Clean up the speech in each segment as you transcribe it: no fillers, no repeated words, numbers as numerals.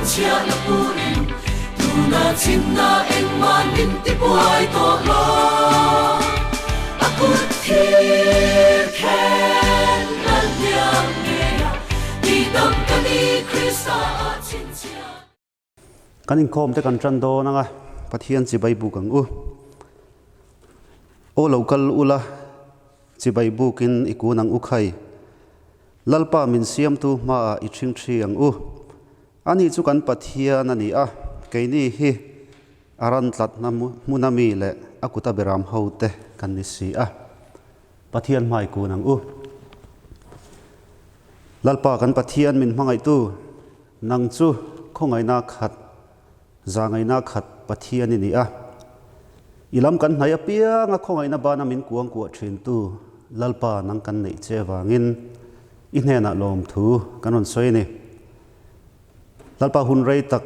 chhinchhiah na purin tuna chhinna engmah min tibuai tawh lo. A kut thir khen lal hliam ngeia tihdam ka ni Krista a chhinchhiah. Kan inkhawm te kan tan dawn anga Pathian chibai buk ang u. Aw lo kal ula chibai bukin i kun ang u khai. Lalpa min siamtu hmaah i ṭhing ṭhi ang u. Ani chu kan Pathian a ni a, keini hi a ran tlatna hmuna mi leh a kuta beram hote kan ni si a. Pathian hmai kun ang u. Lalpa kan Pathian min hmangaihtu. Nang chu khawngaihna khat, zahngaihna khat Pathian i ni a. I lam kan hnaih apianga khawngaihna bana min kuang kuah thintu Lalpa nang kan neih che avangin i hnenah lawmthu kan rawn sawi a ni. Lalpa hun rei tak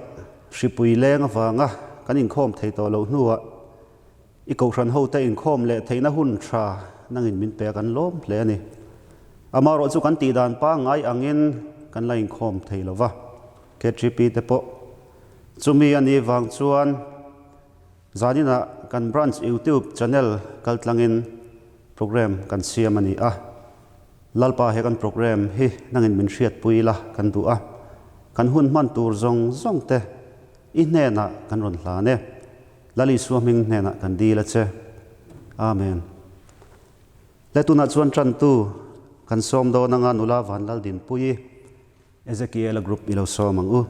hripui leng avanga kan inkhawm thei tawh loh hnuah I kohhran hote inkhawm leh theihna hun tha nangin min pe a kan lawm hle a ni. Amaherawh chu kan tih dan pangngai angin kan la inkhawm thei lo va, KTP te pawh chumi a nih vang chuan zaninah kan branch YouTube channel kaltlangin program kan siam a ni a. Lalpa he kan program hi nangin min hriatpui la kan duh a, kan hun hman tur zawng zawng te i hnenah kan rawn hlan e. Lal Isua hming hnenah kan dil a che. Amen. Le tunah chuan tantu kan sawm dawn anga nula Vanlal Dinpuii Ezekiela group i lo sawm ang u.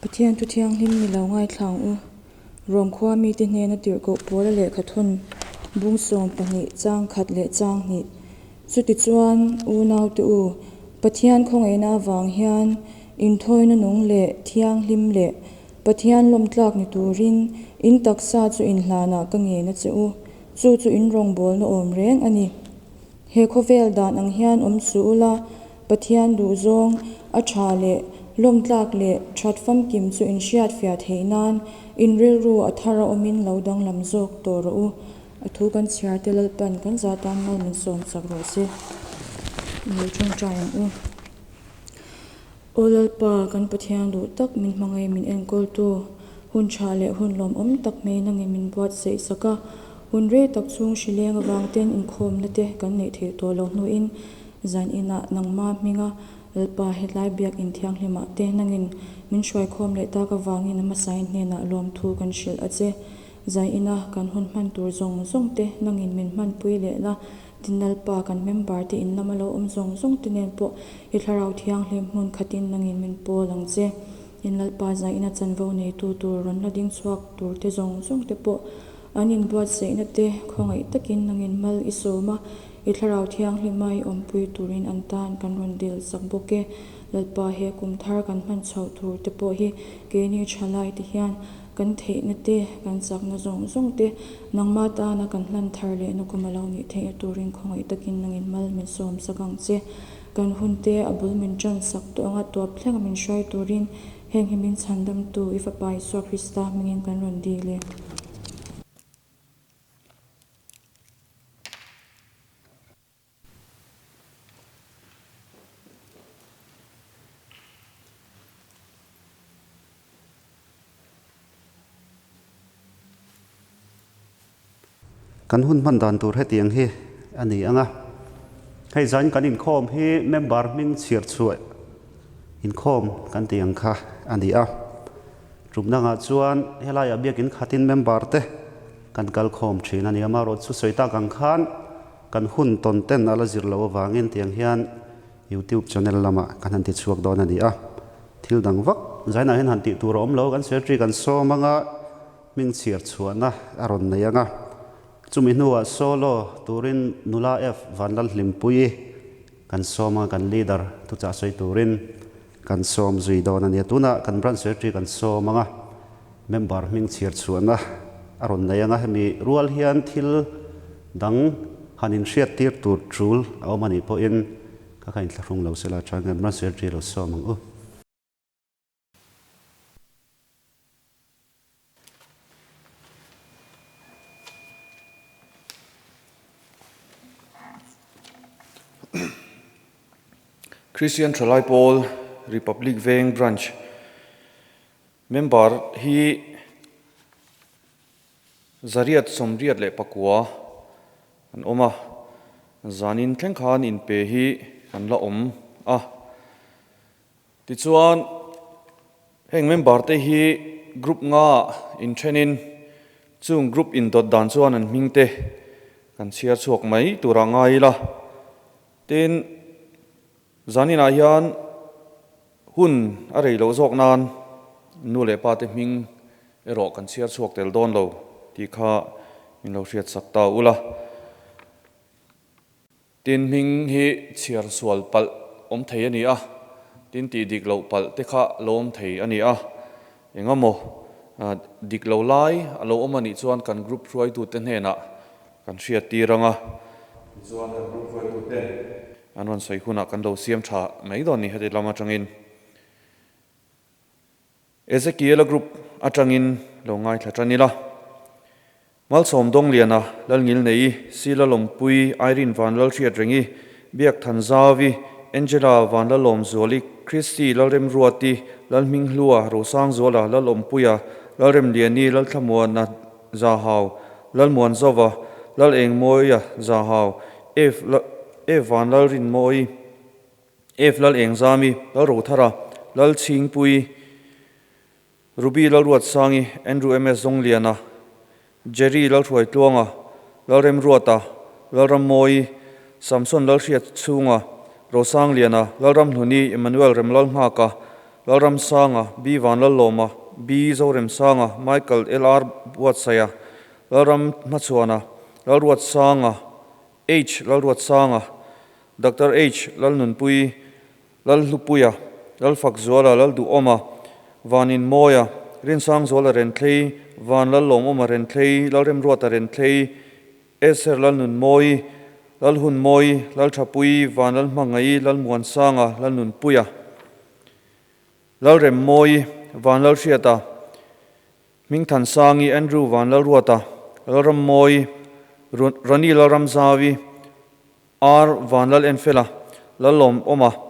Pathian thu thianghlim ni lo ngaithla ang u. Rom khua mite hnena tirhkoh pawla lehkha thun bung 12 chang khat leh chang hnih. Chutichuan, unaute u, Pathian khawngaihna avang hian inthawina nung leh thianghlim leh Pathian lawmtlak ni turin in taksa chu inhlanah ka ngen a che u, chu chu in rawngbawlna awm reng a ni. He khawvel dan ang hian awm suh ula, Pathian duhzawng, a tha leh lawmtlak leh that famkim chu in hriatfiah theih nan in rilru a thar a awmin lo danglam zawk tawh rawh u. A thu kan chhiar te Lalpan kan za tan mal min sawm chak rawh se. Lo tawngtai ang u. Aw Lalpa, kan Pathian duh tak min hmangaih min enkawltu, hun tha leh hun lawmawm tak mai nangin min buatsaih sak a, hun rei tak chhung hrileng avang ten inkhawmna te kan neih theih tawh loh hnuin zan inah nangma hminga Lalpa hetlai biak inthianghlimah te nangin min hruaikhawm leh tak avangin a hmasain hnenah lawmthu kan hrilh a che. Zan ina kan hun hman tur zawng zawng te nangin min hmanpui leh la, Dinalpa kan member te in lama lo awm zawng zawng te nen pawh i thlarau thianghlim hmun khatin nangin min pawl ang che. Inlalpa zaina chanvo neitu tur rawn la ding chhuak tur te zawng zawng te pawh an inbuatsaihna te khawngaih takin nangin mal i sawm a, i thlarau thianghlima i awmpui turin an tan kan rawn dil sak bawk e. Lalpa he kum thar kan hman chhoh tur te pawh hi keini thalai te hian Kan theihna te, kan chakna zawng zawng te, nangmah tana kan hlan thar leh na kum a lo nih theihna turin khawngaih takin nangin mal min sawm sak ang che. Kan hun te a bul min tan sak tawh anga tuap thlenga min hruai turin heng hi min chhandamtu i Fapa Isua Krista hmingin kan rawn dil e. Kan hun hman dan tur hetiang hi a ni ang a, hei zain kan inkhawm hi member hming chhiar chhuah inkhawm kan tih ang kha a ni a. Tum dangah chuan helaiah biakin khatin member te kan kal khawm thin a ni. Amaherawhchu sawi tak ang khan kan hun tawn ten a la zir loh avangin tiang hian YouTube channel lamah kan han ti chhuak dawn a ni a. Thil dang vak zainah hian han tih tur a awm lo, kan secretary kan sawm anga hming chhiar chhuahna a rawn nei anga chumi hnuah solo turin nula F Vanlalhlimpuii kan sawm anga kan leader thuchah sawi turin kan sawm zui dawn a ni a. Tunah kan branch secretary kan sawm anga. Member hming chhiar chhuahna a rawn nei ang a, hemi rual hian thil dang han inhriattir tur tul a awm a nih pawhin ka kha inthlahrung lo sela tha nge Branch Secretary lo sawm ang u. Christian Thalai Pawl Republic Veng Branch Member hi 884 an awm a, zanin thleng khan inpe hi an la awm a. Tichuan, heng member te hi group nga inthenin chung group indawt dan chuan an hming te kan chhiar chhuak mai turah ngai ila. Tin, zaninah hian hun a rei loh zawk nan nu leh pa te hming erawh kan chhiar chhuak tel dawn lo tih kha min lo hriatsak ta ula. Tin, hming hi chhiar sual palh awm thei a ni a, tin tih dik loh palh te kha lo awm thei a ni a. Engemaw dik lo lai a lo awm a nih chuan kan group hruaitute hnenah kan hriat tir ang a. Tichuan kan group hruaitute an rawn sawi hunah kan lo siam tha mai dawn ni heti lam atangin. Ezekiela group atangin lo ngaithla tan ila. Malsawm Dawngliana, Lalngilnei, Sila Lawmpui, Irene Vanlalhriatrengi, Biak Thanzavi, Angela Vanlalawmzuali, Christy Lalremruati, Lalhminghlua, Rosangzuala, Lalawmpuia, Lalremliani, Lalthlamuana Zahau, Lalmuanzova, Lalengmawia Zahau, F Vanlalrinmawii, F Lalengzami, Lalrothara, Lalchhingpuii, Ruby Lalruatsangi, Andrew MS Zawngliana, Jerry Lalhruaitluanga, Lalremruata, Lalrammawii, Samson Lalhriatchhunga, Rosangliana, Lalramhluni, Emmanuel Remlalnghaka, Lalramsanga, B Vanlallawma, B Zoremsanga, Michael LR Buatsaia, Lalramhmachhuana, Lalruatsanga, H Lalruatsanga, Doctor H Lalnunpuii, Lalhlupuia, Lalfakzuala, Lalduhawma, Vaninmawia, Rinsangzuala Renthlei, Van Lallawmawma Renthlei, Lalremruata Renthlei, Eser Lalnunmawii, Lalhunmawii, Lalthapui, Van Lalhmangaii, Lalmuansanga, Lalnunpuia, Lalremmawii, Van Lalhriata, Hmingthansangi, Andrew Van Lalruata, Lalrammawii, Ronnie Lalramzawi, R Vanlal Enfela, Lallawm Awma,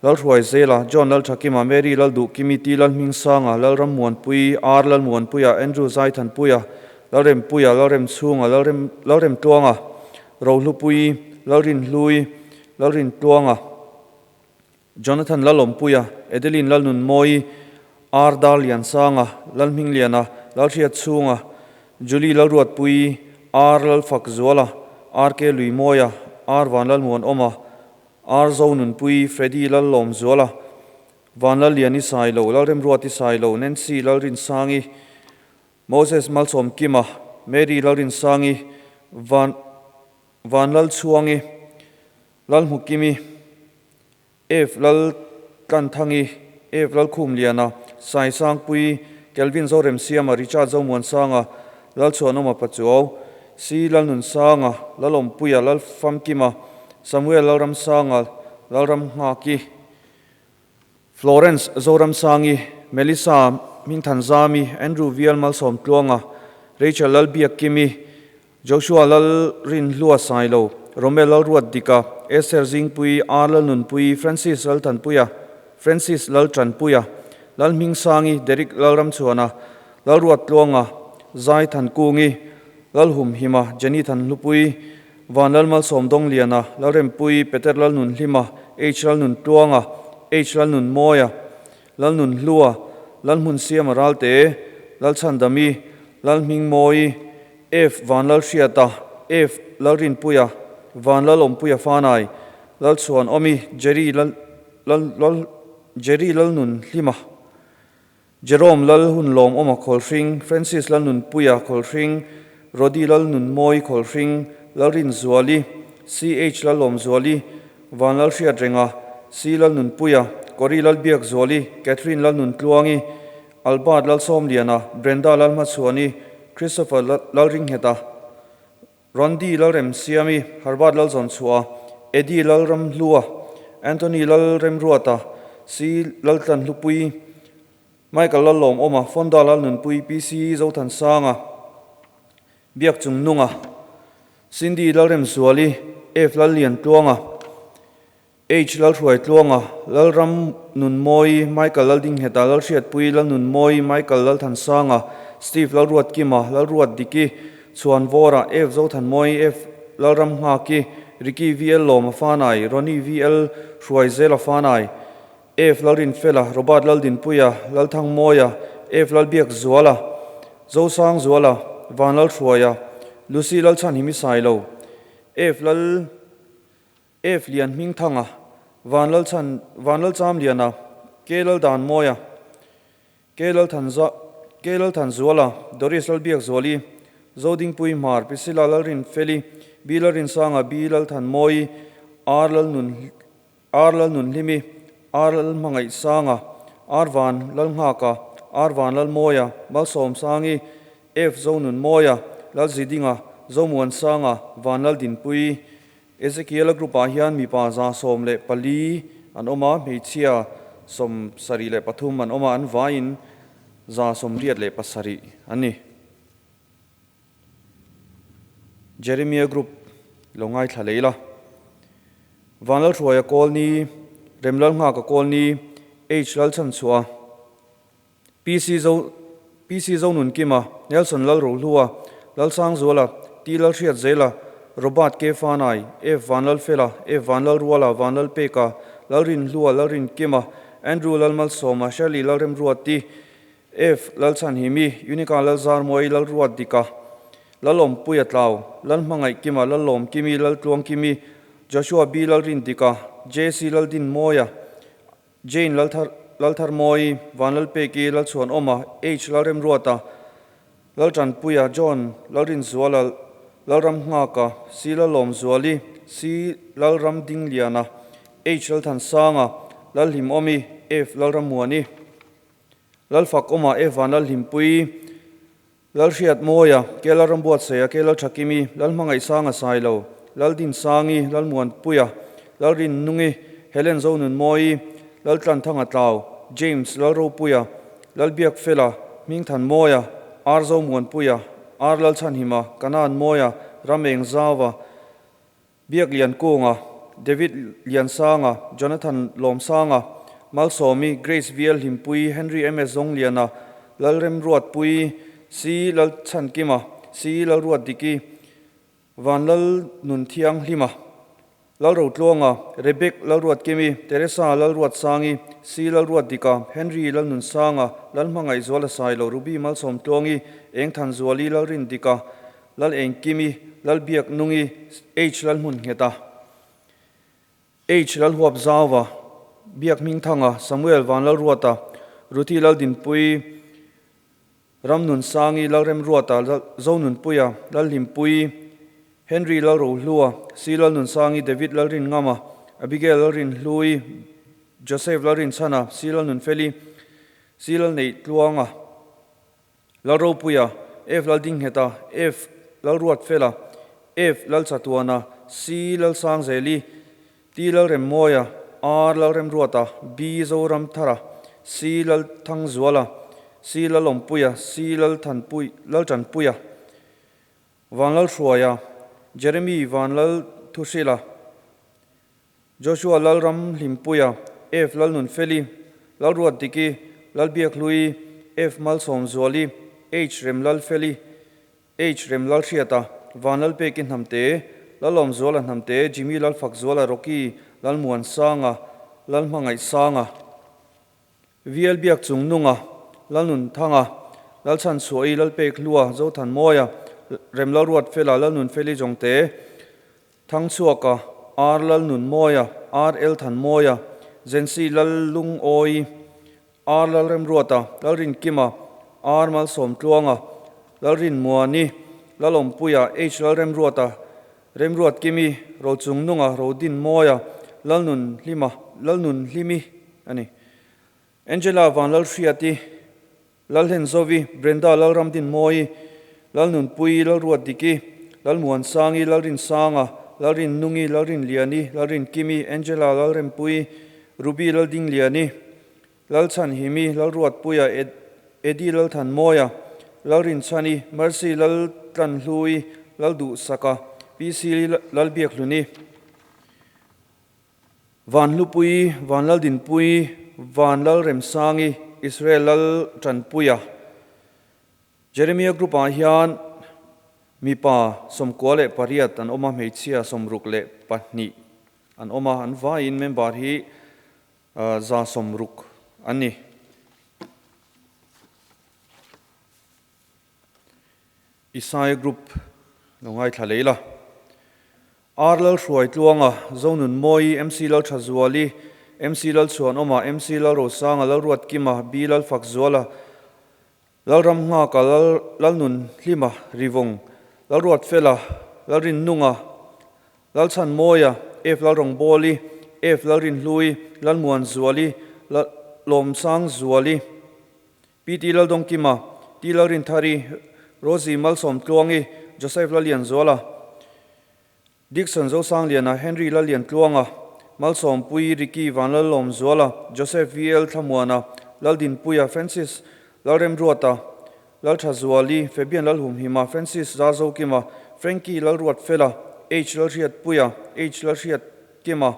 Lalhruai Zela, John Lalthakima, Mary Lalduhkimi, T Lalhmingsanga, Lalrammuanpui, R Lalmuanpuia, Andrew Zaithanpuia, Lalrempuia, Lalremchhunga, Lalrem Lalremtluanga, Rohlupuii, Lalrinhlui, Lalrintluanga, Jonathan Lalawmpuia, Adeline Lalnunmawii, R Darliansanga, Lalhmingliana, Lalhriatchhunga, Julie Lalruatpuii, R Lalfakzuala, RK Luimawia, R Vanlalmuanawma, R Zonunpuii, Freddy Lallawmzuala, Vanlalliani Sailo, Lalremruati Sailo, Nancy Lalrinsangi, Moses Malsawmkima, Mary Lalrinsangi, Van Vanlalchhuangi, Lalhmukimi, F Lal Tlanthangi, F Lalkhumliana, Sai Sangpui, Kelvin Zoremsiama, Richard Zomuansanga, Lalchhuanawma Pachuau, C Lalnunsanga, Lalawmpuia, Lalfamkima, Samuel Lalramsanga, Lalramnghaki, Florence Zoramsangi, Melissa Hmingthanzami, Andrew Vial Malsawmtluanga, Rachel Lalbiakkimi, Joshua Lal Rinhlua Sailo, Romel Lal Ruatdika, Esther Zingpui, R Lal Nunpui, Francis Lal Thanpuia, Francis Lal Tanpuia, Lal Hmingsangi, Derek Lal Ramchhuana, Lal Ruattluanga, Zai Thankungi, Lal Humhima, Jenny Thanhlupui, Van Lal Malsawm Dawngliana, Lal Rempui, Peter Lal Nunhlima, H Lal Nuntluanga, H Lal Nunmawia, Lal Nunhlua, Lal Hmunsiama Ralte, Lal Chhandami, Lal Hmingmawii, F Van Lal Hriata, F Lal Rinpuia, Van Lal Awmpuia Fanai, Lal Chhuan Awmi, Jerry Lal Lal Lal Jerry Lal Nunhlima, Jerome Lal Hunlawm Awma Khawlhring, Francis Lal Nunpuia Khawlhring, Rody Lal Nunmawi Khawlhring, Lal Rinzuali, CH Lal Lawmzuali, Van Lal Hriatrenga, C Lal Nunpuia, Kori Lal Biakzuali, Catherine Lal Nuntluangi, Albert Lalsawmliana, Brenda Lalhmachhuani, Christopher Lalringheta, Randy Lalremsiami, Herbert Lalzawnchhuah, Eddie Lalramhlua, Anthony Lalremruata, C Laltlanhlupui, Michael Lallawmawma, Fonda Lalnunpui, PC Zothansanga, Biakchungnunga, Cindy Lalremzuali, F Lalliantluanga, H Lalhruaitluanga, Lalram Nunmawi, Michael Laldingheta, Lalhriatpui, Lalnunmawi, Michael Lalthansanga, Steve Lalruatkima, Lalruatdiki, Chhuanvawra, F Zothanmawi, F Lalramnghaki, Ricky VL Lawma Fanai, Ronnie VL Hruaizela Fanai, F Lalrinfela, Robert Laldinpuia, Lalthangmawia, F Lalbiakzuala, Zosangzuala, Vanlalhruaia, Lucy Lalchhanhimi Sailo, F Lal. F Lian Hmingthanga, Van Lalchhan, Van Lalchamliana, K Laldanmawia, K Lalthanza, K Lalthanzuala, Doris Lalbiakzuali, Zodingpui Hmar, Priscilla Lalrinfeli, B Lalrinsanga, B Lalthanmawi, R Lalnun, R Lalnunhlimi, R Lalhmangaihsanga, R Van Lalnghaka, R Van Lalmawia, Malsawmsangi, F Zonunmawia, Lalzidinga, Zomuansanga, Van Laldinpui, Ezekiela group-ah hian mipa 114 an awm a, hmeichhia 73 an awm a, an vaiin 87 an ni. Jeremia group lo ngaithla leh ila. Vanlalhruaia Kawlni, Remlalnghaka Kawlni, H Lalchhanchhuah, PC Zo PC Zonunkima, Nelson Lalrohlua, Lalsangzuala, T Lalhriatzela, Robert K Fanai, F Vanlalfela, F Vanlalruala, Vanlalpeka, Lalrinhlua, Lalrinkima, Andrew Lalmalsawma, Shirley Lalremruati, F Lalchhanhimi, Unica Lalzarmawi, Lalruatdika, Lalawmpuia Tlau, Lalhmangaihkima, Lalawmkimi, Laltluangkimi, Joshua B Lalrindika, JC Laldinmawia, Jane Lalthar Laltharmawi, Vanlalpeki, Lalchhuanawma, H Lalremruata, Laltanpuia, John Lalrinzuala, Lalramnghaka, C Lalawmzuali, C Lalramdingliana, H Lalthansanga, Lalhlimawmi, F Lalrammuani, Lalfakawma, F Vanlalhlimpui, Lalhriatmawia, Ke Lalrambuatsaia, Ke Lalthakimi, Lalhmangaihsanga Sailo, Laldinsangi, Lalmuanpuia, Lalrinnungi, Helen Zonunmawi, Laltlanthanga Tlau, James Lalropuia, Lalbiakfela, Hmingthanmawia, R Zomuanpuia, R Lalchhanhima, Kanan Mawia, Ramengzauva, Biak Liankunga, David Liansanga, Jonathan Lawmsanga, Malsawmi, Grace VL Hlimpui, Henry MS Zawngliana, Lalremruatpui, C Lalchhankima, C Lalruatdiki, Vanlal Nunthianghlima, Lalrotluanga, Rebek Lalruatkimi, Teresa Lalruatsangi, C Lalruatdika, Henry Lalnunsanga, Lalhmangaihzuala Sailo, Ruby Malsawmtluangi, Engthanzuali Lalrindika, Lal Engkimi, Lal Biak Nungi, H Lal Hmun Ngheta, H Lal Huap Zauva, Biak Hming Thanga, Samuel Van Lal Ruata, Ruthi Lal Dinpui, Ram Nun Sangi, Lal Rem Ruata, Lal Zo Nun Puia, Lal Hlim Pui, Henry Lal Ro Hlua, C Lal Nun Sangi, David Lal Rin Ngama, Abigail Lal Rin Hlui, Joseph Lal Rin Chhana, C Lal Nun Feli, C Lal Neih Tluanga, Lalropuia, F Laldingheta, F Lalruatfela, F Lalchatuana, C Lalsangzeli, T Lalremmawia, R Lalremruata, B Zoramthara, C Lalthangzuala, C Lalawmpuia, C Lalthanpui Laltanpuia, Vanlalhruaia, Jeremy Vanlalthuhrila, Joshua Lalram Hlimpuia, F Lalnunfeli, Lalruatdiki, Lalbiakhlui, F Malsawmzuali, H Remlalfeli, H Remlalhriata, Vanlalpeki Hnamte, Lalawmzuala Hnamte, Jimmy Lalfakzuala Rocky, Lalmuansanga, Lalhmangaihsanga, VL Biakchungnunga, Lalnunthanga, Lalchhanchhuahi, Lalpekhlua, Zothanmawia, Remlalruatfela, Lalnunfeli Jongte, Thangchhuaka, R Lalnunmawia, R L Thanmawia, Jency Lallungawi, R Lalremruata, Lalrinkima, R Malsawmtluanga, Lalrinmuani, Lalawmpuia, H Lalremruata, Remruatkimi, Rochungnunga, Rodinmawia, Lalnunhlima, Lalnunhlimi a ni. Angela Vanlalhriati. Lalhlenzovi, Brenda Lalramdinmawii, Lalnunpuii, Lalruatdiki, Lalmuansangi, Lalrinsanga, Lalrinnungi, Lalrinliani, Lalrinkimi, Angela Lalrempuii, Ruby Laldingliani, Lalchhanhimi, Lalruatpuia, Eddie Lalthanmawia, Lalrinchhani, Mercy Laltlanhlui, Lalduhsaka, PC Lalbiakhluni. Vanhlupui, Vanlaldinpui, Vanlalremsangi, Israel Lal Tanpuia. Jeremia group ah hian mipa 98 an awm a, hmeichhia 62 an awm a, an vaiin member hi 160 an ni. Isai group lo ngaithla lei la. R Lalhruaitluanga, Zonunmawii, MC Lalthazuali, MC Lalchhuanawma, MC Lalrosanga, Lalruatkima, B Lalfakzuala, Lalramnghaka, Lal Lalnunhlima, Rivawng, Lalruatfela, Lalrinnunga, Lalchhanmawia, F Lalrawngbawli, F Lalrinhlui, Lalmuanzuali, Lawmsangzuali, PT Laldawngkima, T Lalrinthari, Rosie Malsawmtluangi, Joseph Lalianzuala, Dickson Zosangliana, Henry Laliantluanga, Malsawmpui, Ricky Vanlalawmzuala, Joseph VL Thlamuana, Laldinpuia, Francis Lalremruata, Lalthazuali, Fabian Lalhumhima, Francis Zazokima, Frankie Lalruatfela, H Lalhriatpuia, H Lalhriatkima,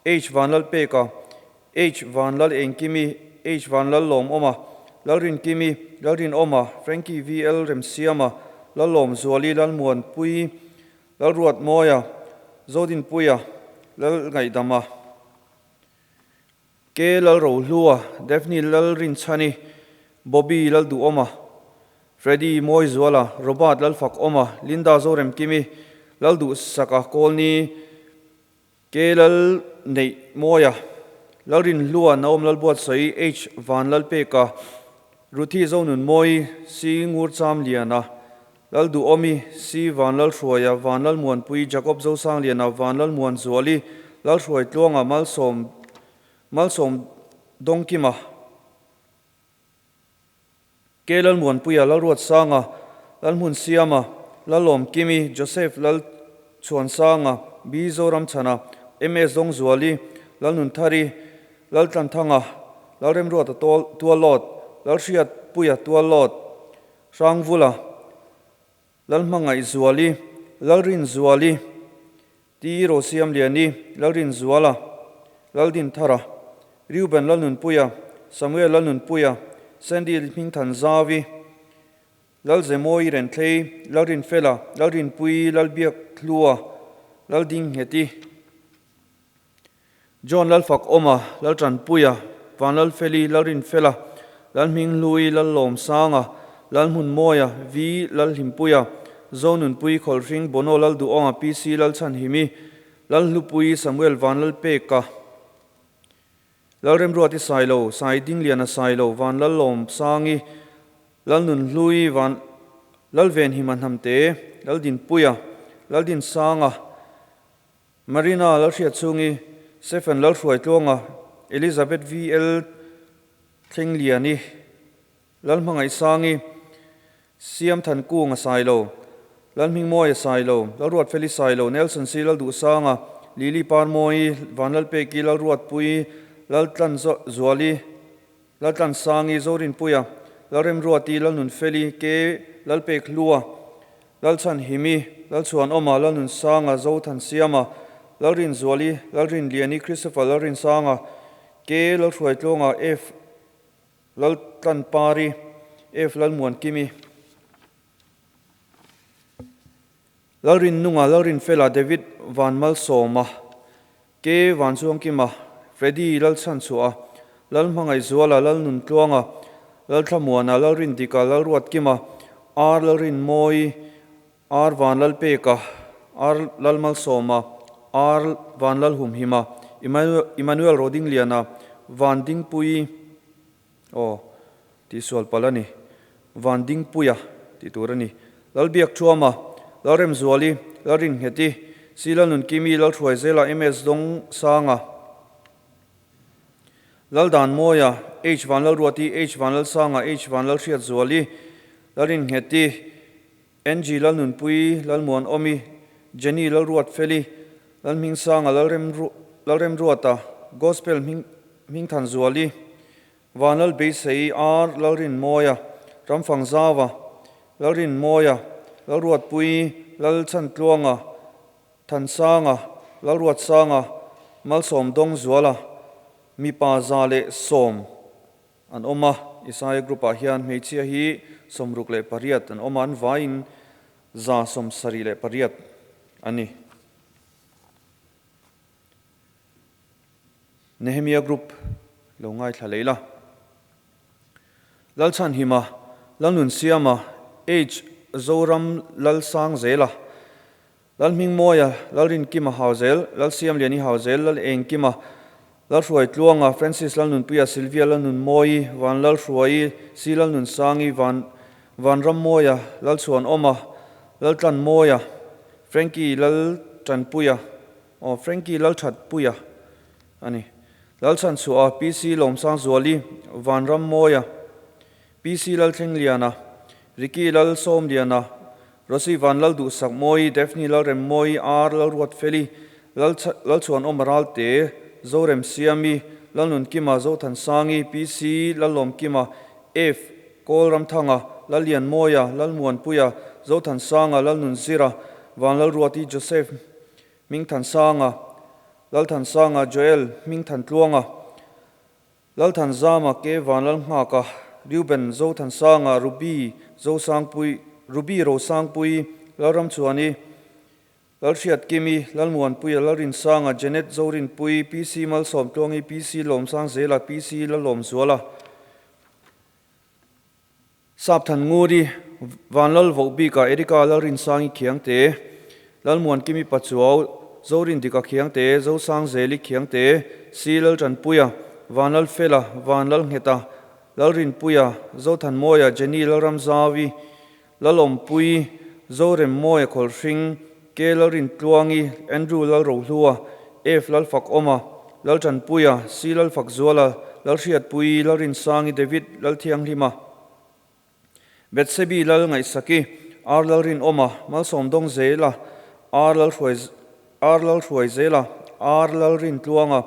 H Vanlalpeka, H Vanlal Engkimi, H Vanlal Lawmawma, Lalrinkimi, Lalrinawma, Frankie VL Remsiama, Lalawmzuali, Lalmuanpui, Lalruatmawia, Zodinpuia, Lalngaihdama, K Lalrohlua, Daphne Lalrinchhani, Bobby Lalduhawma, Freddy Mawizuala, Robert Lalfakawma, Linda Zoremkimi, Lalduhsaka Kawlni, Ke Lal Neih Mawia, Lalrinhlua Naom Lalbuatsawi, H Van Lalpeka, Ruthi Zonunmawi, C Ngurcham Liana, Lalduhawmi, C Van Lalhruaia, Van Lalmuanpui, Jacob Zosangliana, Van Lalmuanzuali, Lalhruaitluanga, Malsawm Malsawm Dawngkima, Ke Lalmuanpuia, Lalruatsanga, Lalhmunsiama, Lalawmkimi, Joseph Lalchhuansanga, B Zoramchhana, MS Dawngzuali, Lalnunthari, Laltlanthanga, Lalremruata Tualawt, Lalhriatpuia Tualawt, Hrangvula, Lalhmangaihzuali, Lalrinzuali, Ti Rosiamliani, Lalrinzuala, Laldinthara, Reuben Lalnunpuia, Samuel Lalnunpuia, Sandy Hmingthanzavi, Lalzemawi Renthlei, Lalrinfela, Lalrinpui, Lalbiakhlua, Laldingheti, John Lalfakawma, Laltanpuia, Vanlalfeli, Lalrinfela, Lalhminghlui, Lallawmsanga, Lalhmunmawia, V Lalhlimpuia, Zonunpui, Khawlhring, Bono Lalduhawnga, PC Lalchhanhimi, Lalhlupui, Samuel Vanlalpeka, Lalremruati Sailo, Sai Dingliana Sailo, Vanlallawmsangi, Lalnunhlui, Van Lalvenhima Hnamte, Laldinpuia, Laldinsanga, Marina Lalhriatchhungi, Stephen Lalhruaitluanga, Elizabeth VL Thlengliani, Lalhmangaihsangi, Siam Thankunga Sailo, Lalhmingmawia Sailo, Lalruatfeli Sailo, Nelson C Lalduhsanga, Lily Parmawi, Vanlalpeki Lalruatpui, Laltlanzuali, Laltlansangi, Zorinpuia, Lalremruati, Lalnunfeli, K Lalpekhlua, Lalchhanhimi, Lalchhuanawma, Lalnunsanga, Zothansiama, Lalrinzuali, Lalrinliani, Christopher Lalrinsanga, K Lalhruaitluanga, F Laltlanpari, F Lalmuankimi, Lalrinnunga, Lalrinfela, David Vanmalsawma, K Vanchuangkima, Freddy Lalchhanchhuah, Lalhmangaihzuala, Lalnuntluanga, Lalthlamuana, Lalrindika, Lalruatkima, R Lalrinmawi, R Vanlalpeka, R Lalmalsawma, R Vanlalhumhima, Emmanuel Rodingliana, Vandingpui, Aw, tihsual palh a ni. Van Dingpuia tih tur a ni. Lalbiakthuama, Lalremzuali, Lalringheti, Si Lalnunkimi, Lalhruaizela, MS Dawngsanga, Laldanmawia, H Vanlalruati, H Vanlalsanga, H Vanlalhriatzuali, Lalringheti, NG Lalnunpuii, Lalmuanawmi, Jenny Lalruatfeli, Lalhmingsanga, Lalremruata, Gospel Hmingthanzuali, Vanlalbeisei, R Lalrinmawia, Ramfangzauva, Lalrinmawia, Lalruatpuii, Lalchhantluanga, Thansanga, Lalruatsanga, Malsawmdawngzuala, mipa 110 an awm a, Isaia group-ah hian hmeichhia hi 68 an awm a, an vaiin 178 a ni. Nehemia group lo ngaithla lei la. Lalchhanhima, Lalnunsiama, H. Zoram Lalsangzela, Lalhmingmawia, Lalrinkima Hauzel, Lalsiamliani Hauzel, Lalengkima, Lalhruaitluanga, Francis Lalnunpuia, Sylvia Lalnunmawii, Vanlalhruaii, Si Lalnunsangi, Van Vanrammawia, Lalchhuanawma, Laltlanmawia, Frankie Laltanpuia, aw Frankie Lalthatpuia a ni. Lalchhanchhuah, PC Lawmsangzuali, Vanrammawia, PC Lalthlengliana, Ricky Lalsawmliana, Rosy Van Lalduhsak Mawi, Daphne Lalrem Mawi, R Lalruatfeli, Lalchhuanawma Ralte, Zoremsiami, Lalnunkima, Zothansangi, PC Lalawmkima, F Kawlramthanga, Lallianmawia, Lalmuanpuia, Zothansanga, Lalnunzira, Vanlalruati, Joseph Hmingthansanga, Lalthansanga, Joel Hmingthantluanga, Lalthanzama, Ke Vanlalnghaka, Reuben Zothansanga, Ruby Zosangpui, Ruby Rosangpui, Lalramchhuani, Lalhriatkimi, Lalmuanpuia, Lalrinsanga, Janet Zorinpui, PC Malsawmtluangi, PC Lawmsangzela, PC Lalawmzuala. Sapthannguri, Vanlal Vohbika, Erika Lalrinsangi Khiangte, Lalmuankimi Pachuau, Zorindika Khiangte, Zosangzeli Khiangte, Si Laltanpuia, Vanlalfela, Vanlalngheta, Lalrinpuia, Zothanmawia, Jenny Lalramzavi, Lalawmpui, Zoremmawia Khawlhring, K Lalrintluangi, Andrew Lalrohlua, F Lalfakawma, Laltanpuia, C Lalfakzuala, Lalhriatpui, Lalrinsangi, David Lalthianghlima, Bethsebi Lalngaihsaki, R Lalrinawma, Malsawmdawngzela, R Lalhruai R Lalhruaizela, R Lalrintluanga,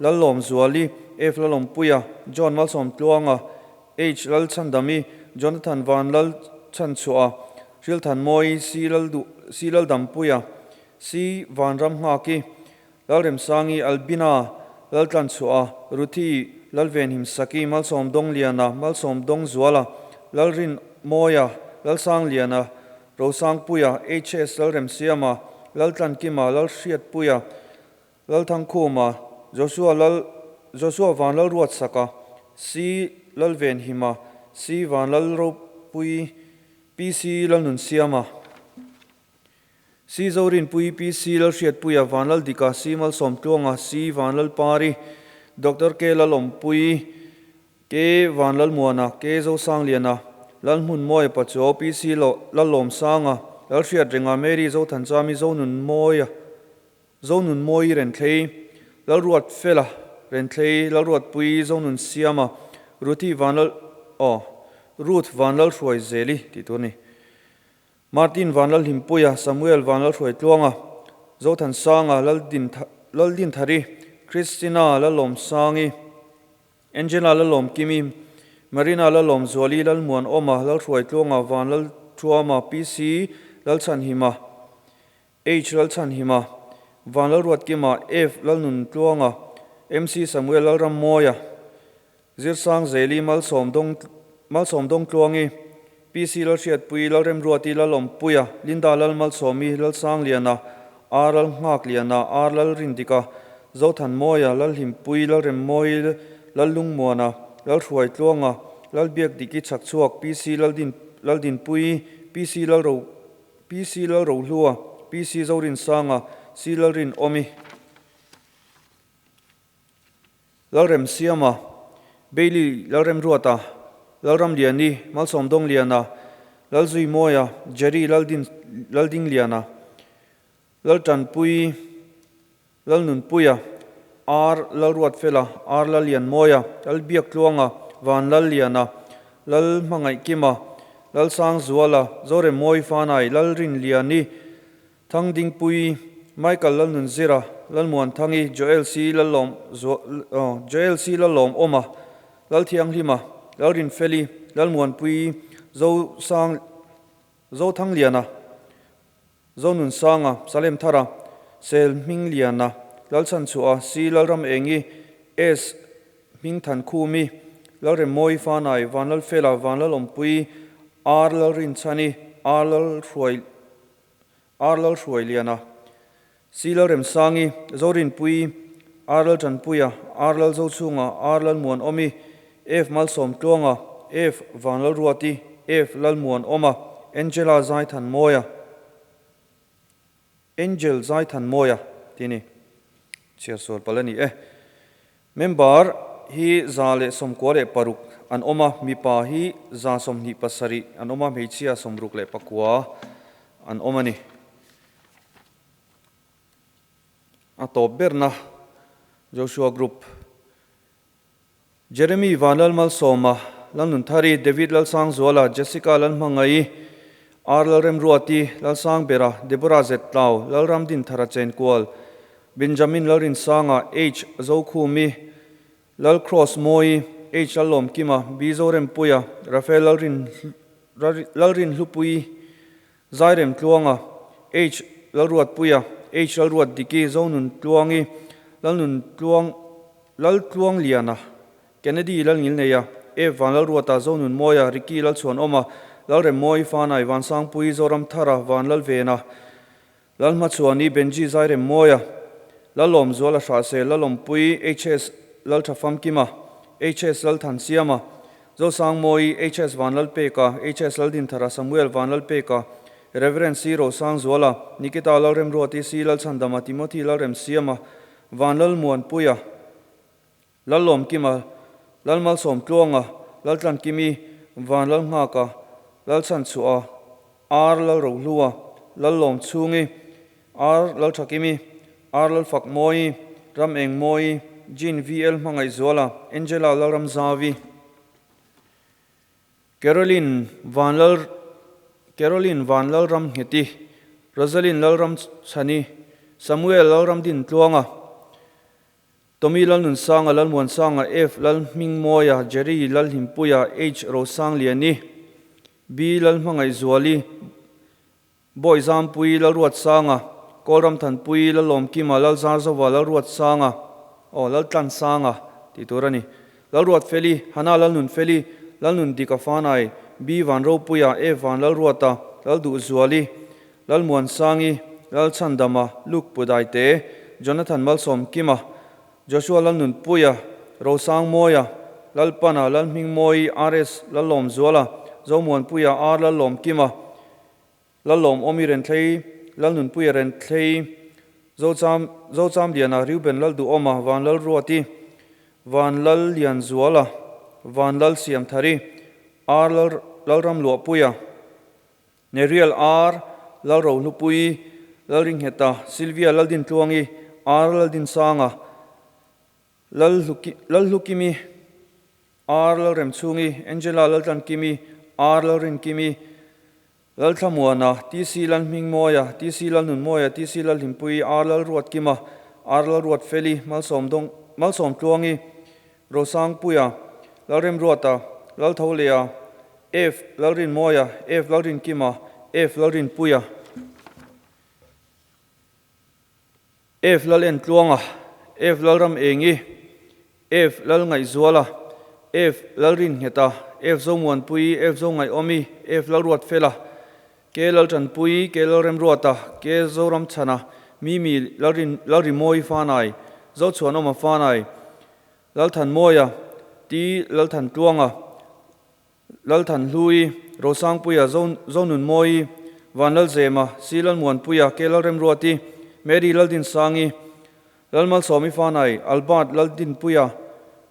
Lallawmzuali, F Lalawmpuia, John Malsawmtluanga, H Lalchhandami, Jonathan Van Lalchhanchhuah, Hrilthanmawi, C Lalduh C Laldampuia, C Vanramnghaki, Lalremsangi, Albina, Laltlanchhuah, Ruthi, Lalvenhimsaki, Malsawmdawngliana, Malsawmdawngzuala, Lalrinmawia, Lalsangliana, Rosangpuia, HS Lalremsiama, Laltlankima, Lalhriatpuia, Lalthangkhuma, Joshua Lal Joshua Vanlalruatsaka, C Lalvenhima, C Vanlalropui, PC Lalnunsiama, C Zorinpui, PC Lalhriatpuia, Vanlaldika, C Malsawmtluanga, C Vanlalpari, Doctor K Lalawmpui, K Vanlalmuana, K Zosangliana, Lalhmunmawia Pachuau, PC Lalawmsanga, Lalhriatrenga, Mary Zothanchami, Zonunmawia, Zonunmawi Renthlei, Lalruatfela Renthlei, Lalruatpui Zonunsiama, Ruthi Vanlal aw Ruth Vanlalhruaizeli tih tur a ni. Martin Vanlalhimpuia, Samuel Vanlalhruaitluanga, Zothansanga, Laldinthari, Christina Lalawmsangi, Angela Lalawmkimi, Marina Lalawmzuali, Lalmuanawma, Lalhruaitluanga, Vanlalthuama, PC Lalchhanhima, H Lalchhanhima, Vanlalruatkima, F Lalnuntluanga, MC Samuel Lalrammawia, Zirsangzeli Malsawmdawng Malsawmdawngtluangi, PC Lalhriatpui, Lalremruati, Lalawmpuia, Linda Lalmalsawmi, Lalsangliana, R Lalnghakliana, R Lalrindika, Zothanmawia, Lalhlimpui, Lalremmawi, Lallungmuana, Lalhruaitluanga, Lalbiakdiki Chhakchhuak, PC Laldin Laldinpui, PC Lalro PC Lalrohlua, PC Zorinsanga, C Lalrinawmi, Lalremsiama, Bailey Lalremruata, Lalramliani, Malsawmdawngliana, Lalzuimawia, Jerry Laldin Laldingliana, Laltanpui, Lalnunpuia, R Lalruatfela, R Lallianmawia, Lalbiaktluanga, Vanlalliana, Lalhmangaihkima, Lalsangzuala, Zoremmawi Fanai, Lalrinliani, Thangdingpui, Michael Lalnunzira, Lalmuanthangi, Joel C Lallawm Joel C Lallawm Awma, Lalthianghlima, Lalrinfeli, Lalmuanpui, Zosang Zothangliana, Zonunsanga, Salemthara, Selhmingliana, Lalchhanchhuah, C Lalramengi, S Hmingthankhumi, Lalremmawi Fanai, Vanlalfela, Vanlalawmpui, R Lalrinchhani, R Lalhruai R Lalhruailiana, C Lalremsangi, Zorinpui, R Laltanpuia, R Lalzochhunga, R Lalmuanawmi, F Malsawmtluanga, F Vanlalruati, F Lalmuanawma, Angela Zaithanmawia, Angel Zaithanmawia tih a ni. Chhiar sual palh a ni e. Member hi 196 an awm a, mipa hi 27 an awm a, hmeichhia 69 an awm a ni. A tawp berna Joshua Group, Jeremy Vanlalmalsawma, Lalnunthari, David Lalsangzuala, Jessica Lalhmangaih, R Lalremruati, Lalsangbera, Deborah Zetlau, Lalramdinthara Chenkual, Benjamin Lalrinsanga, H Zokhumi, Lalcross Mawi, H Lallawmkima, B Zorempuia, Raphael Lalrin Lalrinhlupui, Zairem Tluanga, H Lalruatpuia, H Lalruatdiki, Zonun Tluangi, Lalnun Tluang Laltluangliana, Kennedy Lalngilneia, F Vanlalruata, Zonun Mawia, Ricky Lalchhuanawma, Lalremmawi Fanai, Vansangpui, Zoramthara, Vanlalvena, Lalhmachhuani, Benji Zairem Mawia, Lalawmzuala Hrahse, Lalawmpui, HS Lalthafamkima, HS Lalthansiama, Zosangmawi, HS Vanlalpeka, HS Laldinthara, Samuel Vanlalpeka, Rev. C Rosangzuala, Nikita Lalremruati, C Lalchhandama, Timothy Lalremsiama, Vanlalmuanpuia, Lallawmkima, Lalmalsawmtluanga, Laltlankimi, Vanlalnghaka, Lalchhanchhuah, R Lalrohlua, Lallawmchhungi, R Lalthakimi, R Lalfakmawi, Ramengmawi, Jean VL Hmangaihzuala, Angela Lalramzavi, Caroline Vanlal Caroline Vanlalramngheti, Rosaline Lalramchhani, Samuel Lalramdintluanga, Tommy Lalnunsanga, Lalmuansanga, F Lalhmingmawia, Jerry Lalhimpuia, H Rosangliani, B Lalhmangaihzuali, Bawi Zampui, Lalruatsanga, Kawlramthanpui, Lalawmkima, Lalzarzova, Lalruatsanga, aw Laltlansanga tih tur a ni. Lalruatfeli, Hana Lalnunfeli, Lalnundika Fanai, B Vanropuia, F Vanlalruata, Lalduhzuali, Lalmuansangi, Lalchhandama, Luke Pudaite, Jonathan Malsawmkima, Joshua Lalnunpuia, Rosangmawia, Lalpana, Lalhmingmawi, RS Lalawmzuala, Zomuanpuia, R Lalawmkima, Lalawmawmi Renthlei, Lalnunpuia Renthlei, Zocham Zochamliana, Reuben Lalduhawma, Vanlalruati, Vanlallianzuala, Vanlalsiamthari, R Lalramluahpuia, Nerial R Lalrohlupui, Lalringheta, Sylvia Laldintluangi, R Laldinsanga, Lalhlukimi, R Lalremchhungi, Angela Laltlankimi, R Lalrinkimi, Lalthlamuana, TC Lalhmingmawia, TC Lalnunmawia, TC Lalhlimpui, R Lalruatkima, R Lalruatfeli, Malsawmdawng Malsawmtluangi, Rosangpuia, Lalremruata, Laltholea, F Lalrinmawia, F Lalrinkima, F Lalrinpuia, F Lalentluanga, F Lalramengi, F Lalngaihzuala, F Lalringheta, F Zomuanpui, F Zongaihawmi, F Lalruatfela, K Laltanpui, K Lalremruata, K Zoramchhana, Mimi Lalrin Lalrimawi Fanai, Zochhuanawma Fanai, Lalthanmawia, T Lalthantluanga, Lalthanhlui, Rosangpuia, Zonunmawi, Vanlalzema, C Lalmuanpuia, K Lalremruati, Mary Laldinsangi, Lalmalsawmi Fanai, Albert Laldinpuia,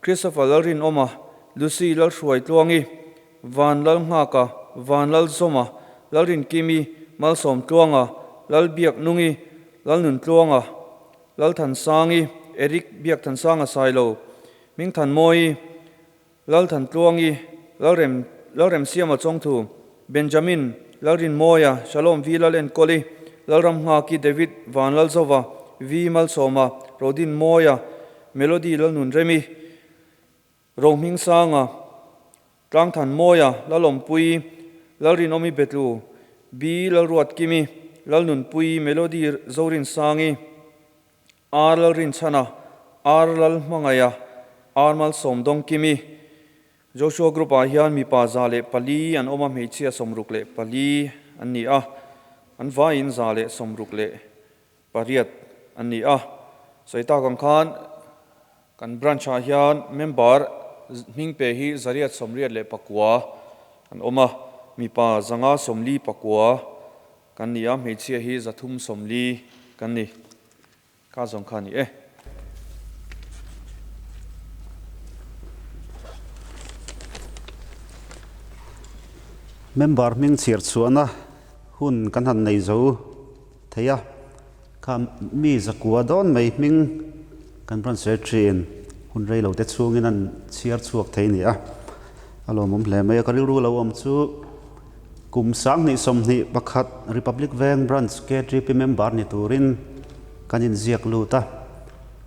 Christopher Lalrinawma, Lucy Lalhruaitluangi, Van Lalnghaka, Van Lalzawma, Lalrinkimi, Malsawmtluanga, Lalbiaknungi, Lalnuntluanga, Lalthansangi, Eric Biakthansanga Sailo, Hmingthanmawii, Lalthantluangi, Lalrem Lalremsiama Chawngthu, Benjamin, Lalrinmawia, Shalom V Lalenkawli, Lalramnghaki, David Vanlalzova, V Malsawma, Rodinmawia, Melody Lalnunremi, Rohmingsanga, Tlangthanmawia, Lalawmpuii, Lalrinawmi Betlu, B Lalruatkimi, Lalnunpuii, Melody Zorinsangi, R Lalrinchhana, R Lalhmangaia, R Malsawmdawngkimi. Joshua Group ah hian mipa 104 an awm a, hmeichhia 64 an ni a, an vaiin 168 an ni a. Sawi tak ang khan kan branch ah hian member hming pe hi 889 an awm a, mipa 549 kan ni a, hmeichhia hi 340 kan ni. Ka zawng kha a ni e. Member hming chhiar chhuahna hun kan han nei zo thei a, kha mi zakua dawn mai hming kan rawn sawi thin, hun rei lo te chhungin an chhiar chhuak thei a ni a, a lawmawm hle mai a, ka rilru lo awm chu kum 2021 Republic Veng Branch KTP member ni turin kan inziak lut a,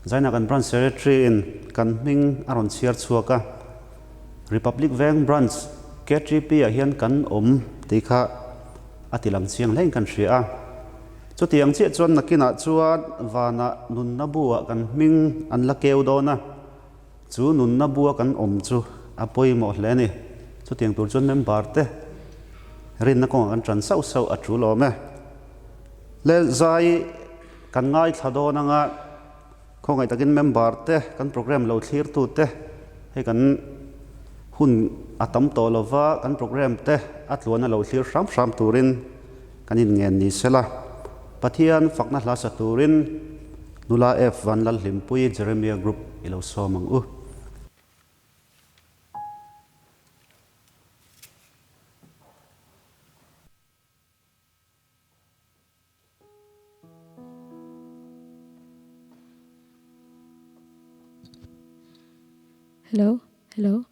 zainah kan Branch Secretary in kan hming a rawn chhiar chhuak a, Republic Veng Branch KTP ah hian kan awm tih kha a ti lang chiang hlein kan hria a. Chutiang chiah chuan nakinah chuan vanah nunna buah kan hming an la keu dawn a, chu nunna bua kan awm chu a pawimawh hle a ni. Chutiang tur chuan member te rinna kawngah kan tan sauh sauh a tul awm e. Le zai kan ngaithla dawn anga khawngaih takin member te kan program lo thlir tu te hei kan hun a tam tawh lova kan program te a tluan a lo thlir hram hram turin kan inngen ni sela. Pathian fakna hla sa turin Nula F Vanlalhlimpui Jeremiah Group i lo sawm ang u. Hello hello.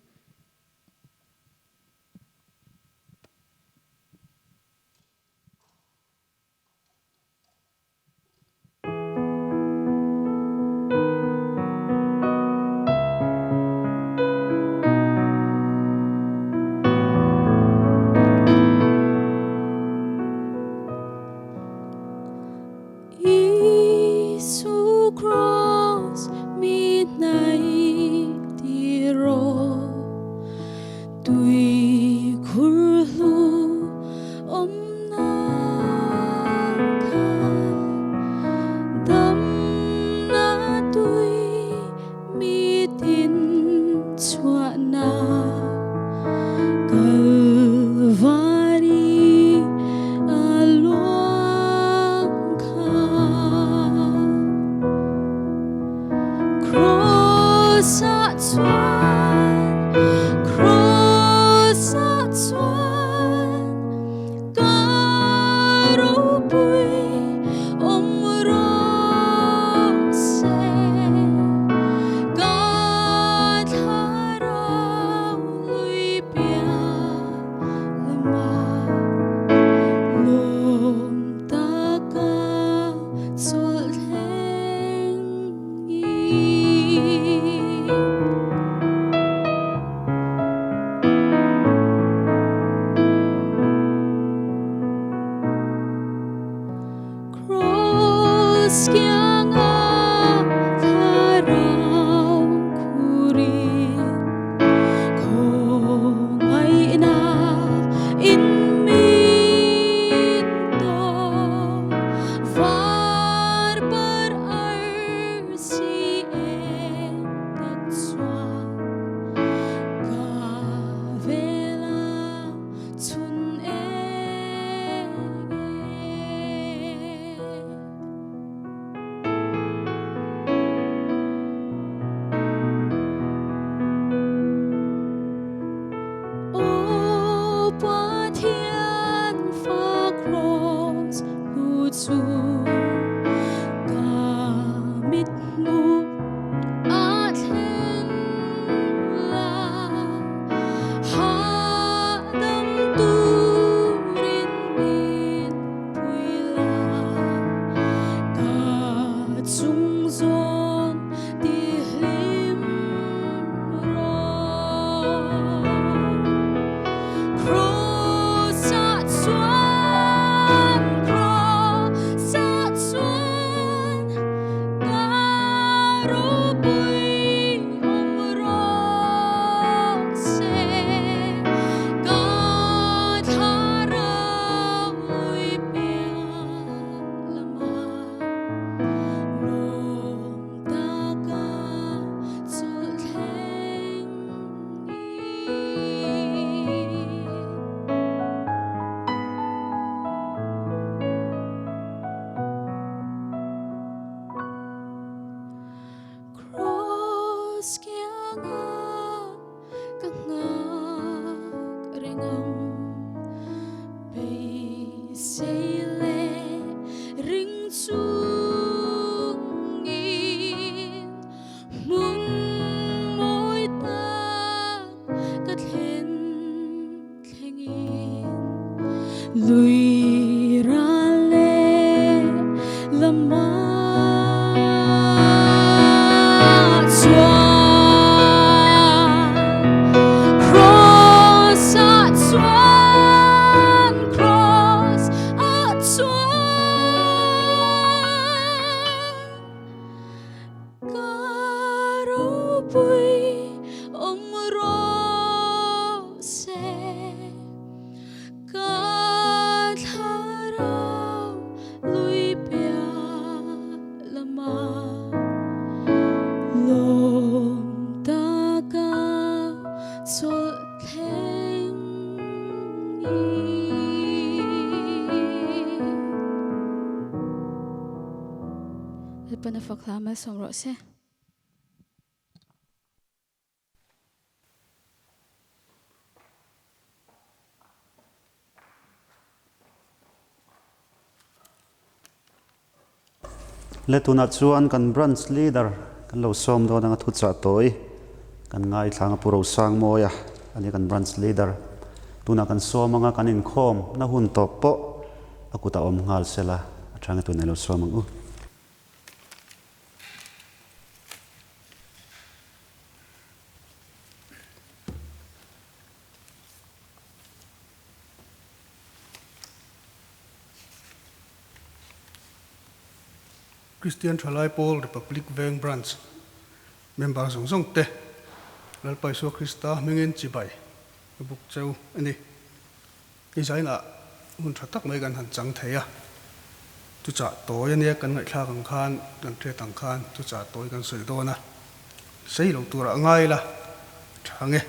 Isu Kraws mi hnai ti rawh Tui khur hlu awmna kha Damna tui mi tin chhuahna Kalvari a luang kha. Cross-ah chuan, Cross-ah chuan ka ropui awm rawh se, ka thlarau lui piah lamah lawm taka chawlh thleng. nga ka nghak reng ang beisei leh ring chungin hmun mawi tak ka thlen thlengin lui ral leh lamah chuan Cross ah chuan Cross ah chuan Ka ropui awm rawh se, ka thlarau lui piah lamah lawm taka chawlh thleng i. Lalpan a fak hla malsawm rawh se. Le tunah chuan kan branch leader kan lo sawm dawn anga thuchah tawi kan ngaithla anga Pu Rosangmawia a ni kan branch leader. Tunah kan sawm anga kan inkhawm na hun tawp pawh a kutah awm nghal sela a chang e tunah i lo sawm ang u. Christian Thalai Pawl Republic Veng Branch member zawng zawng te Lalpa Isua Krista hmingin chibai ka buk cheu a ni. I zainah hun tha tak mai kan han chang thei a, chuchah tawi ania kan ngaihthlak ang khan, kan hriat ang khan chuchah tawi kan sawi dawn a, sei lo turah ngai ila tha nge.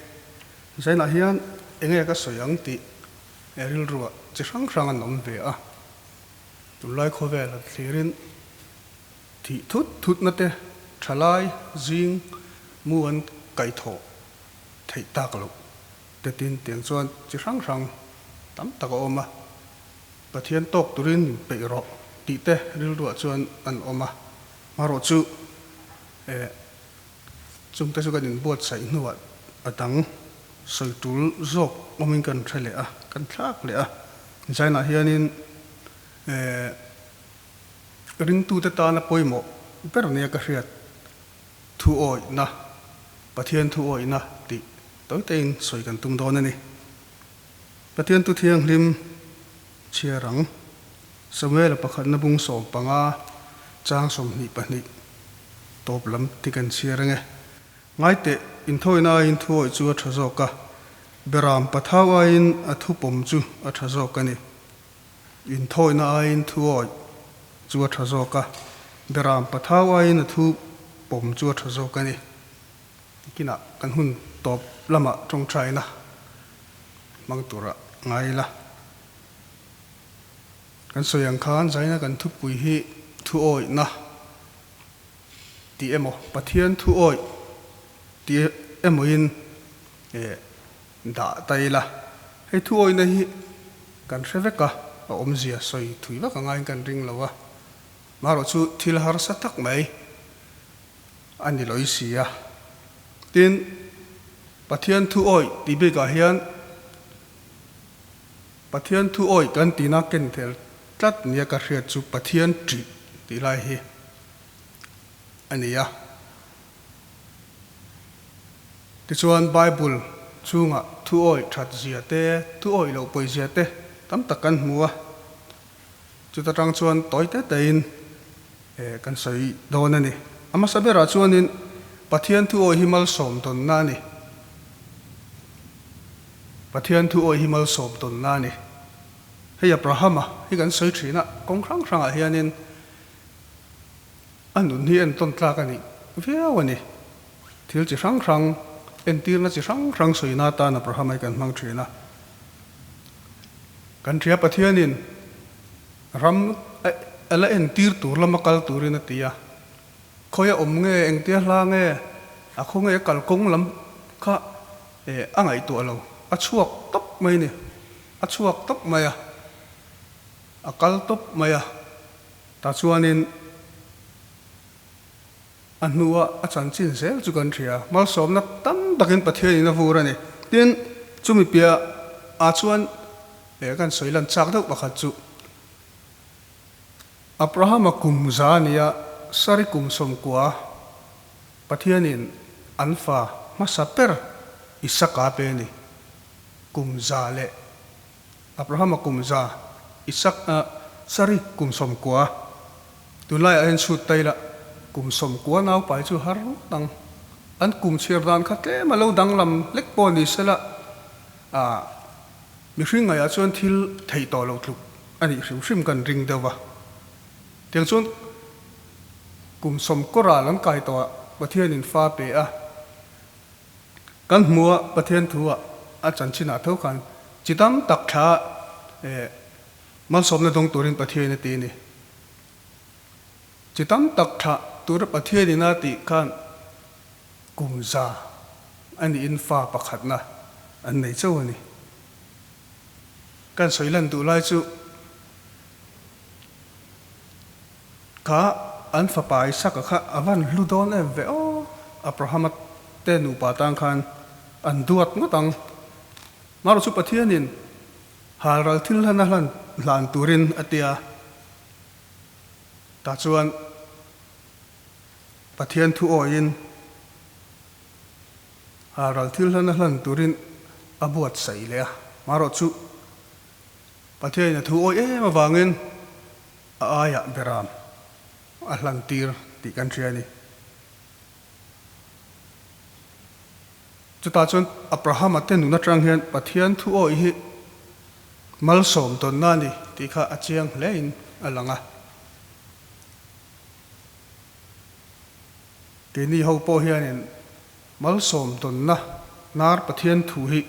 Zainah hian enge ka sawi ang tih rilruah chi hrang hrang an awm ve a, tunlai khawvel han thlirin thih thut thutna te thalai zing mu an kaihthawh theih tak loh. Te tin tiang chuan chi hrang hrang tam tak a awm a, Pathian tawk turin min peih rawh tih te rilruah chuan an awm a, hmarawh chu eh chungte chu kan inbuatsaih hnuah a dang sawi tul zawk awmin kan hre leh a, kan thlak leh a. Zainah hianin eh ringtute tana pawimawh ber nia ka hriat thuawihna, Pathian thuawihna tih Tawitein sawi kan tum dawn a ni. Pathian Tu Thianghlim chhiar ang. Samuela pakhatna bung 15 chang 22 tawp lam ti kan chhiar ang e. Ngaiteh, inthawina aiin thuawih chu a tha zawk a, Beram pathau aiin a thupawm chu a tha zawk a ni. Inthawina aiin thuawih chu a tha zawk a, Beram pathau aiin a thupawm chu a tha zawk a ni. Kinah kan hun tawp lamah tawngtaina hmang tura ngai ila. Kan sawi ang khan zaina kan thupui hi thuawihna tih emaw, Pathian thuawih tih emawin dah ta ila. Hei thuawihna hi kan hre vek a, a awmzia sawi thui vak angaiin kan ring lo a. Marawhchu thil harsa tak mai a ni lawih si a. Tin, Pathian thu awih tih bikah hian Pathian thu awih kan tihna ken tel tlat nia ka hriat chu Pathian ṭih tih lai hi a ni a. Tichuan, Bible chhungah thu awih ṭhat zia te, thu awih loh pawi zia te tam tak kan hmu a. Chuta tang chuan tawi te tein kan sawi dawn a ni. A hmasa berah chuanin Pathian thu awih hi malsawm tawnna a ni. Pathian thu awih hi malsawm tawnna a ni. Hei Abrahama hi kan sawi thin a, kawng hrang hrangah hianin a nun hi entawn tlak a nih viau a ni. Thil chi hrang hrang, entirna chi hrang hrang sawina atan Abrahama hi kan hmang thin a. Kan hria Pathianin ram a la entir tur lama kal turin a ti a, khawi a awm nge, engtia hla nge? A khawnge a kalkawng lam kha a ngaihtuah lo, a chhuak tawp mai ni, a chhuak tawp mai a, a kal tawp mai a, tah chuanin a hnua a chanchin zel chu kan hria. Malsawmna tam takin Pathianin a vur a ni. Tin, chumi piah ah chuan kan sawi lan chak deuh pakhat chu Abrahama kum za nia Sari kum 90 Pathianin an fa hmasa ber Isaka pe a ni. Kum za leh Abrahama kum za Isak Sari kum 90. Tunlaiah hian chhut ta ila kum 90 naupai chu har ngawt ang. An kum chhiar dan kha tlem a lo danglam hlek pawh ni sela mihring ngaihah chuan thil theih tawh lo tluk a nih hrim hrim kan ring deuh va. Tiang chuan kum 90 ral an kai tawh ah Pathianin fa pe a, kan hmu a Pathian thu ah a chanchin ah tho khan chi tam tak thla eh malsawmna dawng turin Pathian a ti a ni. Chi tam tak thla tura Pathianin a tih khan kum za a niin fa pakhatna an nei chauh a ni. Kan sawi lan duh lai chu kha an fapa Isaka kha a van hlu dawn em ve aw, Abrahama te nupa tan khan an duat ngawt ang. Marawh chu Pathianin halral thil hlan a hlan hlan turin a ti a, tah chuan Pathian thu awiin Halral thil hlan a hlan turin a buatsaih leh a, marawh chu Pathianin a thu awih em avangin a aiah beram a hlan tir tih kan hria a ni. Chutah chuan Abrahama te nun atang hian Pathian thu awih hi malsawm tawnna a ni tih kha a chiang hlein a lang a. Keini ho pawh hianin malsawm tawnna hnar Pathian thu hi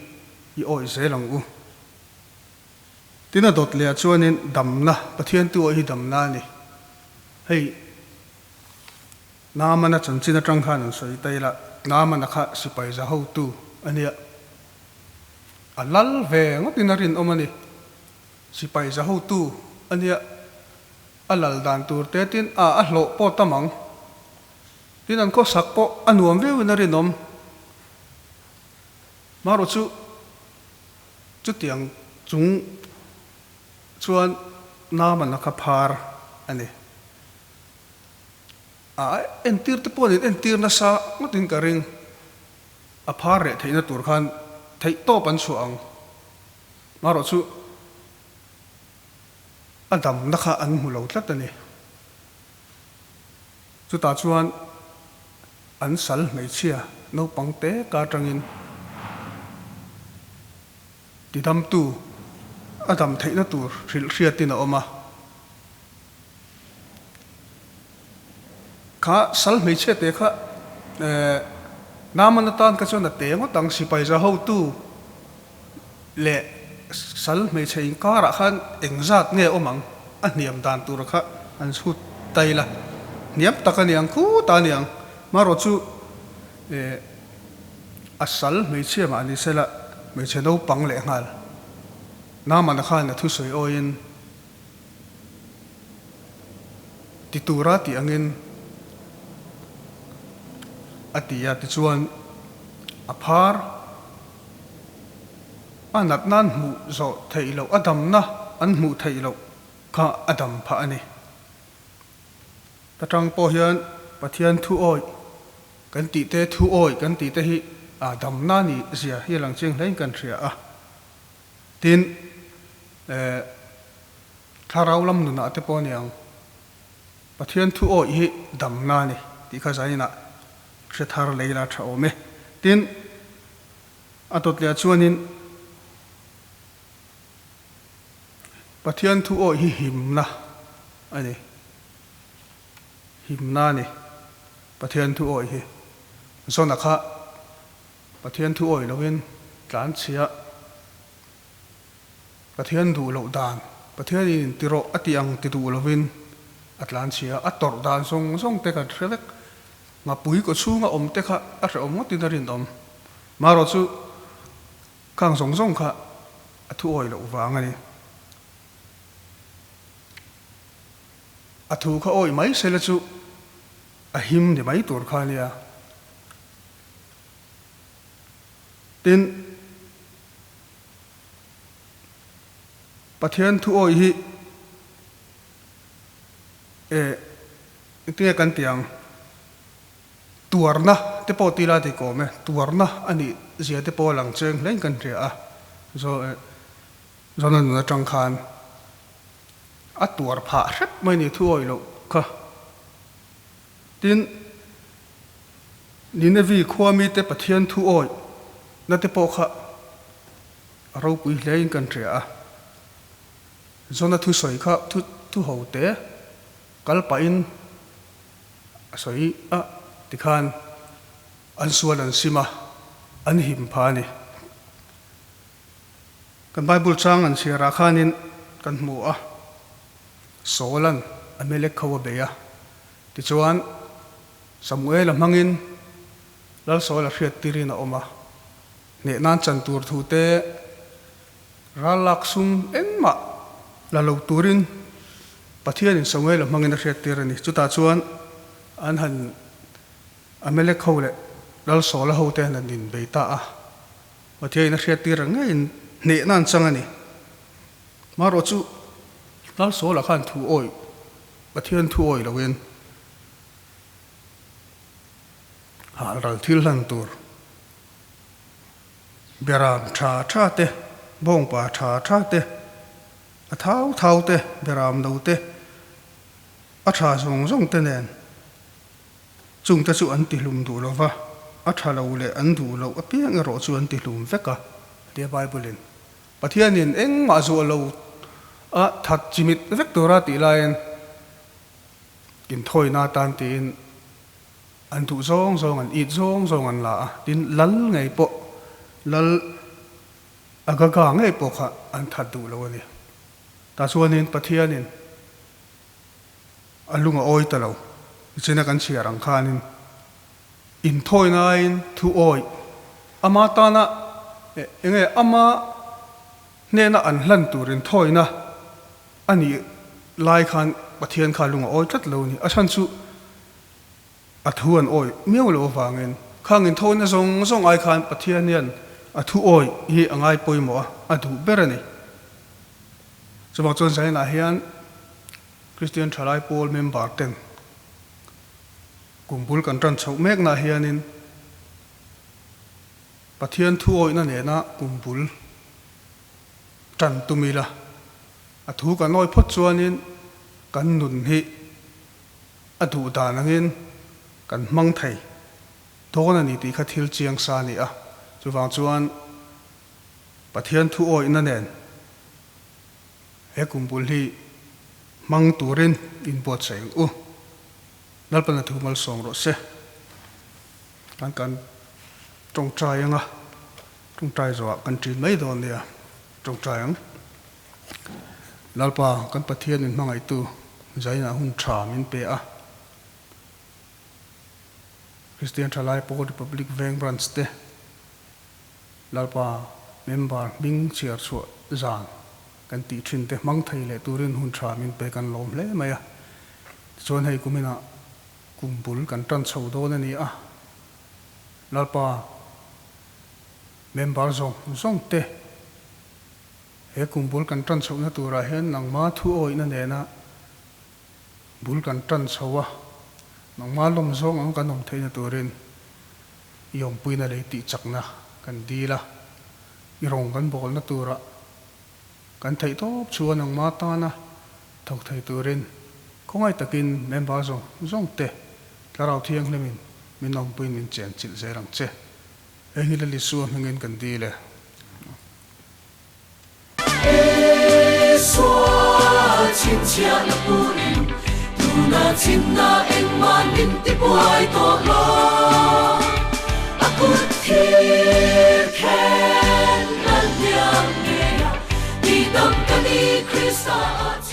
i awih zel ang u. Tin a dawt leh ah chuanin damna, Pathian tu awih hi damna a ni. Hei Naamana chanchin atang khan an sawi ta ila, Naamana kha sipai za hotu a nia. A lal ve ngawtin a rinawm a ni. Sipai za hotu a nia. A lal dan tur te tin a a hlawh pawh tam ang. Tin an khawsak pawh a nuam viauin a rinawm. Marawh chu chutiang chung chuan Naaman a kha phar a ni. A entir te pawh nen entir nasa ngawtin ka ring. A phar reh theihna tur khan theih tawp an chhuah ang. Marawh chu. A damna kha an hmu lo tlat a ni. Chutah chuan an sal hmeichhia naupang te ka atangin tidamtu a dam theihna tur hrilh hriatin a awm a. Kha sal hmeichhia te kha Naman atan kha chuan a te ngawt ang, sipai za hotu leh sal hmeichhe inkarah khan engzat nge awm ang a hniam dan tur kha an chhut ta ila, hniam tak a ni ang khut a ni ang. Marawh chu eh a sal hmeichhia mah ni sela hmeichhe naupang leh nghal Namana khan a thusawi awiin ti tura tih angin a ti a, tichuan a phar. A natna an hmuh zawh theih loh, a damna an hmuh theih loh kha a dam phah a ni. Ta tang pawh hian Pathian thu awih kan tih te, thu awih kan tih te hi a damna ni zia hi a lang chiang hlein kan hria a. Tin, eh, thlarau lam nunah te pawh a ni ang, Pathian thu awih hi damna a ni tih kha zainah hre thar lei la tha awm e. Tin, A dawt leh chuanin Pathian thu awih hi himna a ni. Himna a ni. Pathian thu awih hi. Zona kha Pathian thu awih lovin tlanchhia Pathian duh loh dan, Pathianin inti rawh a tih ang ti duh lovin a tlanchhia, a tawrh dan zawng zawng te kan hre vek. Ngapui kaw chhunga awm te kha a hrehawm ngawtin a rinawm. Marawh chu khang zawng zawng kha a thu awi loh vang a ni. A thu kha awi mai sela chu a him ni mai tur kha a nia. Tin, Pathian thu awi hi e engtinge kan tih ang? Tuarna te pawh ti la tih kawm e, tuarna a nih zia te pawh a lang cheng hlein kan hria a, Zona nun atang khan a tuar phah hrep mai ni thu awih loh kha. Tin, Ninevi khua mite Pathian thu awih na te pawh kha a ropui hlein kan hria a. Zona thusawi kha thu thu ho te kal pahin a sawi a tikhan an sual an sim a, an him pha a ni. Kan Bible chang an chhiarah khanin kan hmu a, Saul-a'n Amalek ho a bei a, tichuan Samuel-a hmangin Lal Saul-a hriat tirin a awm a, hneh nan chan tur thu te ral lak sum engmah la lo turin Pathianin Samuel-a hmangin a hriat tir a ni. Chutah chuan an han Amalek ho leh Lal Saul-a hote an han inbei ta a. Pathiain a hriattir ang ngeiin hnehna an chang a ni. Marawh chu Lal Saul-a khan thu awih, Pathian thu awih loin halral thil hlan tur beram tha tha te, bawngpa tha tha te, a thau thau te, beram no te, a tha zawng zawng te nen Chungte chu an tihlum duh lo va, a tha lo leh an duh loh apiang erawh chu an tihlum vek a, tia Bible-in Pathianin engmah zuah lo a that chimit vek tura tih laiin inthawina atan tiin an duh zawng zawng an it zawng zawng an la a, tin lal ngei pawh lal Agaga ngei pawh kha an that duh lo a ni. Tah chuanin Pathianin A lung a awi ta lo. Nichina kan chhiar ang khanin inthawinain thu awi ama tana enge ama hnena an hlan tur inthawina a nih lai khan Pathian kha lung a awi tlat lo a ni. A chhan chu a thu an awi miau loh avangin khang inthawina zawng zawng ai khan Pathian hian a thu awi hi a ngai pawimawh a, a duh ber a ni. Chuvang chuan Zainah hian Kristian Thalai Pawl member ten kum bul kan tan chhoh meknah hianin Pathian thu awihna nena kum bul tan tum ila, a thu kan awi phawt chuanin kan nun hi a duh dan angin kan hmang thei dawn a ni tih kha thil chiang sa a ni a. Chuvang chuan Pathian thu awihna nen He kum bul hi hmang turin inbuatsaih ang u. Lalpana thu malsawm rawh se. Kan kan tawngtai anga tawngtai zawhah kan ṭin mai dawn nia tawngtai ang. Lalpa kan Pathian min hmangaihtu zainah hun ṭha min pe a. Kristian Ṭhalai Pawl Republic Veng Branch te Lalpa member hming chhiar chhuah zan kan tih thin te hmang thei leh turin hun tha min pe kan lawm hle mai a. Tichuan hei kuminah kum bul kan tan chho dawn a ni a. Lalpa member zawng zawng te he kum bul kan tan chhohna turah hian nangma thu awihna nena bul kan tan chho a, nangma lawm zawng ang kan awm theihna turin I awmpuina lei tih chakna kan dil a, i rawng kan bawlna tura kan theih tawp chuan nangma tana thawk thei turin khawngaih takin member zawng zawng te Thlarau Thianghlimin min awmpuiin min chen chilh zel ang che. Heng hi Lal Isua hmingin kan dil e. Isua chhinchhiah la purin tuna chhinna engmah min ti buai tawh lo. A kut thir khen lal hniam ngei a, tihdam ka ni Krista a.